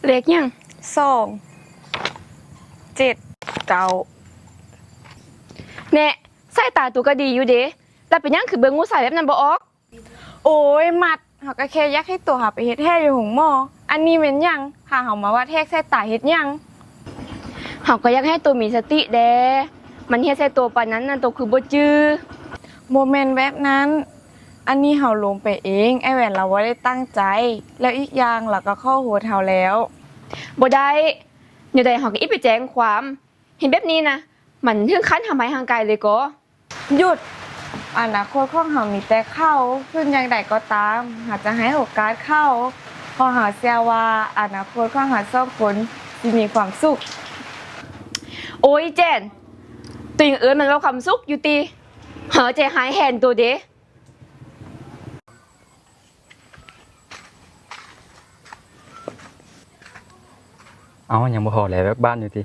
ເລກຫຍັງ? ສອງ ເຈັດ ເກົ້າ. ແນ່ ສາຍຕາໂຕກໍດີຢູ່ເດ ແລ້ວເປັນຫຍັງຄືເບິ່ງຜູ້ຊາຍແບບນັ້ນບໍ່ອອກ? ໂອ້ຍ ມັດ ເຮົາກໍແຄ່ຢາກໃຫ້ໂຕເຮົາໄປເຮັດແທ້ຢູ່ໂຮງໝໍ. ອັນນີ້ແມ່ນຫຍັງ? ພາເຮົາມາວັດແຮກສາຍຕາເຮັດຫຍັງ? ເຮົາກໍຢາກໃຫ້ໂຕມີສະຕິແດ່. ມັນເຮັດໃສ່ໂຕປານນັ້ນນະ ໂຕຄືບໍ່ຈື່? ບໍ່ແມ່ນແບບນັ້ນ. ອັນນີ້ເຮົາລົມໄປເອງ, ອ້າຍແຫວນລາວບໍ່ໄດ້ຕັ້ງໃຈ. ແລ້ວອີກຢ່າງລາວກໍຂໍໂທດເຮົາແລ້ວ. ບໍ່ໄດ້. ແນວໃດເຮົາກໍອີກໄປແຈ້ງຄວາມ. ເຮັດແບບນີ້ນະ ມັນເຖິງຂັ້ນທຳຮ້າຍຮ່າງກາຍເລີຍກໍ. ຢຸດ! ອະນາຄົດຂອງເຮົາມີແຕ່ເຂົາ, ເຖິງຢ່າງໃດກໍຕາມ ເຮົາຈະໃຫ້ໂອກາດເຂົາ, ເພາະເຮົາເຊື່ອວ່າອະນາຄົດຂອງເຮົາສອງຄົນຊິມີຄວາມສຸກ. ໂອ້ຍ ແຈນ, ໂຕຍັງເອີ້ນມັນວ່າຄວາມສຸກຢູ່ຕິ? ເຮົາໃຈຮ້າຍແທນໂຕເດ. ເອົ້າ ຍັງບໍ່ພໍແລວວຽກບ້ານຢູ່ຕິ?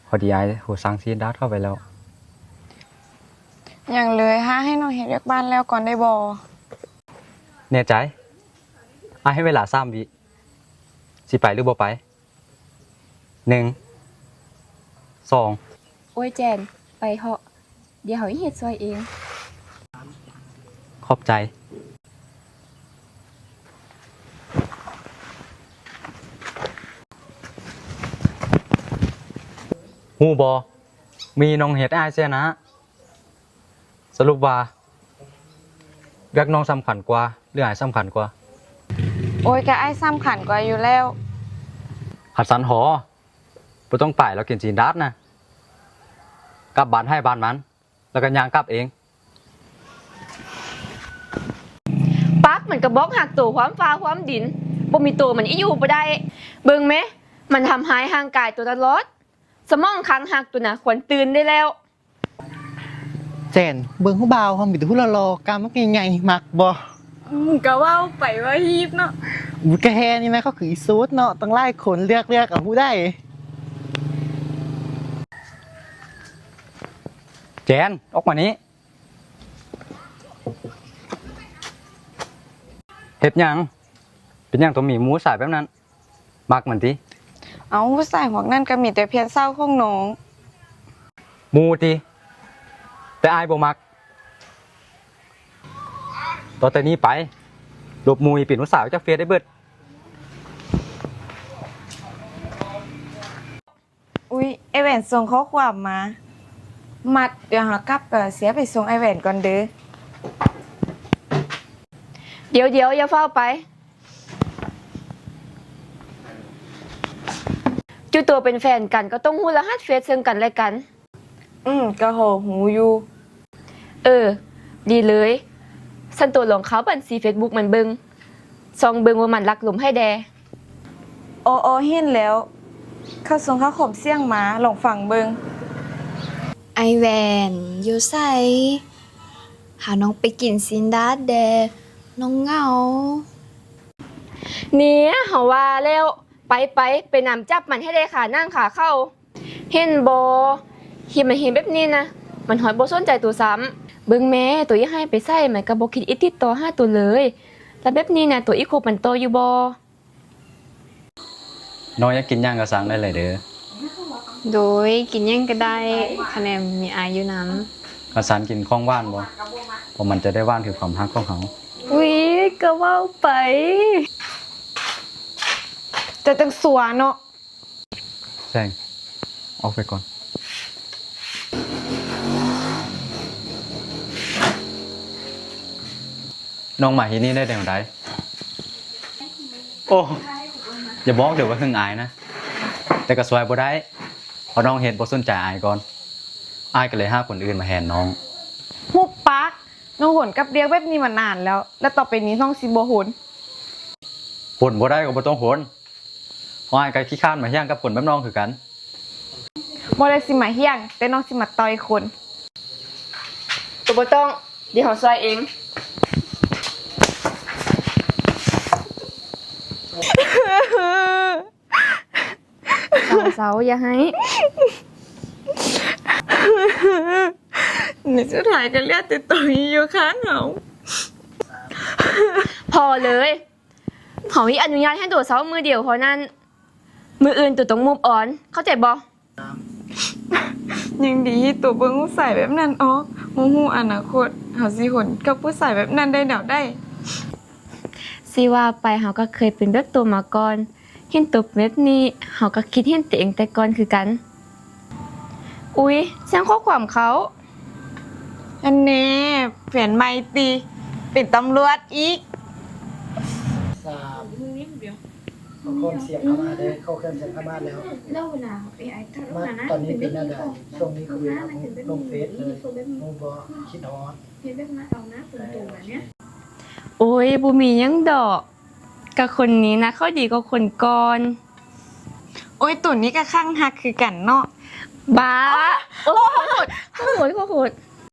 ພໍດີອ້າຍໂທສັ່ງຊີນດາດເຂົ້າໄປແລ້ວ. ຍັງເລີຍ, ຖ້າໃຫ້ນ້ອງເຮັດວຽກບ້ານແລ້ວກ່ອນໄດ້ບໍ່? ແນ່ໃຈ? ອ້າຍໃຫ້ເວລາສາມວິ. ຊິໄປຫຼືບໍ່ໄປ? ໜຶ່ງ ສອງ. ໂອ້ຍ ແຈນ, ໄປເຖາະ. ດຽວເຮົາເຮັດຊ່ວຍເອງ. ຂອບໃຈ. ຮູ້ບໍ່? ມີນ້ອງເຮັດອ້າຍເສຍໜ້າ. ສະຫຼຸບວ່າ ວຽກນ້ອງສຳຄັນກວ່າ ຫຼືອ້າຍສຳຄັນກວ່າ? ໂອ້ຍ, ກະອ້າຍສຳຄັນກວ່າຢູ່ແລ້ວ. ຄັນຊັ້ນເທາະ ບໍ່ຕ້ອງໄປແລ້ວ, ກິນຊີ້ນດາດນະ. ກັບບ້ານໃຜບ້ານມັນ. ແລ້ວກໍຍ່າງກັບເອງ. ປາກມັນກະບອກຮັກໂຕຮ່ວມຟ້າຮ່ວມດິນ, ບໍ່ມີໂຕມັນອີຢູ່ບໍ່ໄດ້. ເບິ່ງແມ, ມັນທຳຮ້າຍຮ່າງກາຍໂຕຕະຫຼອດ. ສະໝອງຂ້າງຮັກໂຕນະ ຄວນຕື່ນໄດ້ແລ້ວ. ແຈນ, ເບິ່ງຜູ້ບ່າວເຮົາມີແຕ່ຜູ້ຫຼໍ່ໆ ກ້າມໃຫຍ່ໆ ມັກບໍ່? ອືມ, ກະເວົ້າໄປວ່າຮີບເນາະ. ກະແຮ່ນີ້ນະ, ເຂົາຄືອີສູດເນາະ, ຕັ້ງຫຼາຍຄົນເລືອກ, ເລືອກເອົາຜູ້ໃດ? ແຈນ, ອອກມານີ້. ເຮັດຫຍັງ? ເປັນຫຍັງຕ້ອງມີໝູ່ຊາຍແບບນັ້ນ? ມັກມັນຕິ? ເອົ້າ, ຜູ້ຊາຍພວກນັ້ນກໍມີແຕ່ແຟນສາວຂອງນ້ອງ. ໝູ່ຕິ? ແຕ່ອ້າຍບໍ່ມັກ. ຕໍ່ແຕ່ນີ້ໄປ, ລົບໝູ່ອີ່ປິ່ນຜູ້ສາວຈາກເຟສໄດ້ເບິດ. ອຸ້ຍ, ອ້າຍແຫວນສົ່ງຂໍ້ຄວາມມາ. ມັດ, ດຽວເຮົາກັບກໍເສຍໄປສົ່ງອ້າຍແຫວນກ່ອນເດີ. ດຽວໆ, ຢ່າຟ້າວໄປ. ຈຸໂຕເປັນແຟນກັນກໍຕ້ອງຮູ້ລະຫັດເຟສເຊິ່ງກັນແລະກັນ. ອືມ, ກໍພໍຮູ້ຢູ່. ເອີ, ດີເລີຍ. ຊັ້ນໂຕລອງເຂົ້າບັນຊີເຟສບຸກມັນເບິ່ງ, ສ່ອງເບິ່ງວ່າມັນລັກລົມໃຜແດ່. ອໍໆ, ເຫັນແລ້ວ. ເຂົາສົ່ງຂໍ້ຄວາມສຽງມາ, ລອງຟັງເບິ່ງ. ອ້າຍແຫວນ ຢູ່ໃສ? ພານ້ອງໄປກິນຊີ້ນດາດແດ່, ນ້ອງເຫງົາ. ເນຍ, ເຮົາວ່າແລ້ວ. ໄປ, ໄປ, ໄປນຳຈັບມັນໃຫ້ໄດ້ຄາໜັງຄາເຂົາ. ເຫັນບໍ່? ເຮັດມັນເຮັດແບບນີ້ນະ, ມັນຮອດບໍ່ສົນໃຈໂຕຊ້ຳ. ເບິ່ງແມ້, ໂຕຢາກໃຫ້ໄປໃສ, ມັນກໍບໍ່ຄິດອີກຕິດຕໍ່ຫາໂຕເລີຍ. ແລ້ວແບບນີ້ນະ, ໂຕອີກຄົບມັນຕໍ່ຢູ່ບໍ່? ນ້ອງຢາກກິນຫຍັງກໍສັ່ງໄດ້ເລີຍເດີ. ໂດຍ, ກິນຫຍັງກໍໄດ້, ຄະແນນມີອ້າຍຢູ່ນຳ. ຄັນຊັ້ນກິນຂອງຫວານບໍ່? ເພາະມັນຈະໄດ້ຫວານຄືຄວາມຮັກຂອງເຮົາ. ອຸ້ຍ, ກໍເວົ້າໄປ. ເຈົ້າຈັ່ງຊົ່ວເນາະ. ແສງ, ອອກໄປກ່ອນ. ນ້ອງມາທີ່ນີ້ໄດ້ແນວໃດ? ໂອ້, ຢ່າບອກເດີວ່າຫຶງອ້າຍນະ. ແຕ່ກໍຊ່ວຍບໍ່ໄດ້, ເພາະນ້ອງເຮັດບໍ່ສົນໃຈອ້າຍກ່ອນ. ອ້າຍກໍເລີຍຫາຄົນອື່ນມາແທນນ້ອງ. ຫຸບປາກ! ນ້ອງຫົນກັບວຽກແບບນີ້ມານານແລ້ວ, ແລ້ວຕໍ່ໄປນີ້ນ້ອງຊິບໍ່ຫົນ. ຫົນບໍ່ໄດ້ກໍບໍ່ຕ້ອງຫົນ. ເພາະອ້າຍກໍຂີ້ຄ້ານມາຮ້ຽງກັບຄົນແບບນ້ອງຄືກັນ. ບໍ່ໄດ້ຊິມາຮ້ຽງ, ແຕ່ນ້ອງຊິມາຕ່ອຍຄົນ. ໂຕບໍ່ຕ້ອງ, ດຽວເຮົາຊ່ວຍເອງ. ເຊົາໆ, ຢ່າໄຫ້. ໃນສຸດທ້າຍກໍເຫຼືອແຕ່ໂຕຢູ່ຂ້າງເຮົາ. ພໍເລີຍ. ເຂົາມີອະນຸຍາດໃຫ້ໂຕເຊົາມື້ດຽວເທົ່ານັ້ນ. ມື້ອື່ນໂຕຕ້ອງ move on ເຂົ້າໃຈບໍ່? ຍັງດີທີ່ໂຕເບິ່ງຜູ້ຊາຍແບບນັ້ນອອກ. ບໍ່ຮູ້ອະນາຄົດເຮົາຊິທົນກັບຜູ້ຊາຍແບບນັ້ນໄດ້ແນວໃດ. ຊິວ່າໄປເຮົາກໍເຄີຍເປັນແບບໂຕມາກ່ອນ. ເຫັນໂຕເປັນແບບນີ້ ເຮົາກໍຄິດເຫັນຕົວເອງແຕ່ກ່ອນຄືກັນ. ອຸ້ຍ ສຽງຂໍ້ຄວາມເຂົ້າ. ອັນແນ່ ແຟນໃໝ່ຕິ ເປັນຕຳຫຼວດອີກ. ສາມ ຂໍ້ຄວາມສຽງເຂົ້າມາເດີ ຂໍ້ຄວາມສຽງເຂົ້າມາແລ້ວ. ມາ ຕອນນີ້ເປັນແນວໃດ? ຊ່ວງນີ້ຄືເຮົາລົງເຟສເລີຍ ຮູ້ບໍ່? ຄິດຮອດ. ໂອ້ຍ ບໍ່ມີຫຍັງດອກ. ກະຄົນນີ້ນະ ເຂົາດີກວ່າຄົນກ່ອນ. ໂອ້ຍ ໂຕນີ້ກະຄັ້ງຮັກຄືກັນເນາະ. ບ້າ. ໂອ້ຍ ຂໍໂທດ ຂໍໂທດ ຂໍໂທດ.